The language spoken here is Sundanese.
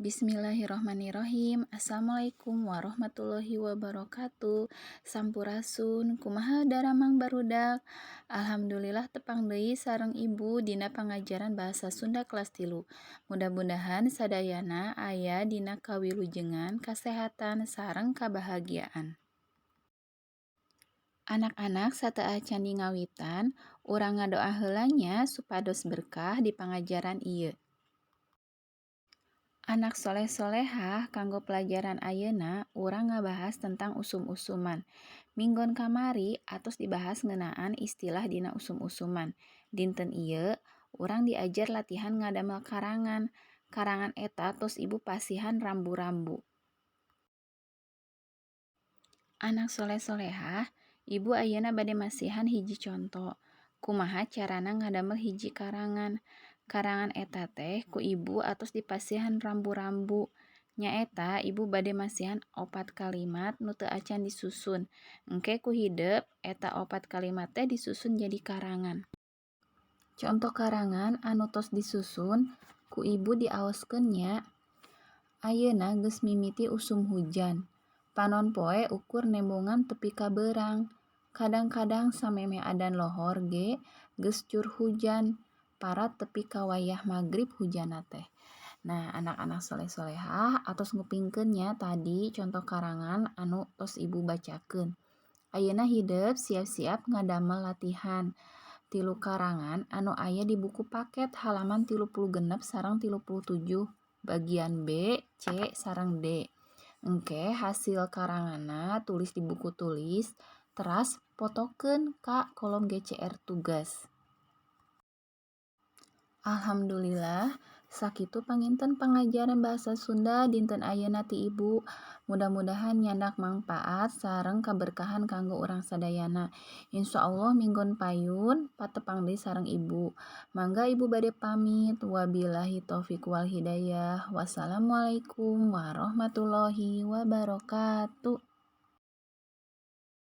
Bismillahirrohmanirrohim. Assalamualaikum warahmatullahi wabarakatuh. Sampurasun, kumaha daramang, barudak? Alhamdulillah, tepang deui sareng Ibu dina pangajaran bahasa Sunda kelas 3. Mudah-mudahan sadayana aya dina kawilujengan, kasehatan, sareng kabahagiaan. Anak-anak, sateuacan ngawitan, urang ngadoa heula nya supados berkah di pangajaran ieu. Anak soleh solehah, kanggo pelajaran ayeuna urang ngabahas tentang usum-usuman. Minggon kamari atos dibahas ngeunaan istilah dina usum-usuman. Dinten ieu urang diajar latihan ngadamel karangan. Karangan eta tos Ibu pasihan rambu-rambu. Anak soleh solehah, Ibu ayeuna bade masihan hiji conto kumaha carana ngadamel hiji karangan. Karangan eta teh ku Ibu atos dipasihan rambu-rambu, nyaeta Ibu bade masihan opat kalimat nu teu acan disusun. Engke ku hidep eta opat kalimat teh disusun jadi karangan. Conto karangan anu tos disusun ku Ibu diaoskeun nya. Ayeuna geus mimiti usum hujan. Panon poe ukur nembongan tepi ka beurang. Kadang-kadang samemeh adan lohor ge geus cur hujan, parat tepi ka wayah magrib hujanna teh. Nah, anak-anak soleh solehah, atos ngupingkeun nya tadi contoh karangan anu tos Ibu bacakeun. Ayeuna hidep siap-siap ngadamel latihan tilu karangan anu aya di buku paket halaman 36 sareng 37, bagian B, C, sareng D. Engke hasil karanganna tulis di buku tulis, teras potokeun ka kolom GCR tugas. Alhamdulillah, sakitu panginten pangajaran bahasa Sunda dinten ayeuna ti Ibu. Mudah-mudahan nyandak mangpaat sareng kaberkahan kanggo urang sadayana. Insya Allah minggon payun patepang deui sareng Ibu. Mangga, Ibu bade pamit. Wabillahi taufik wal hidayah. Wassalamualaikum warahmatullahi wabarakatuh.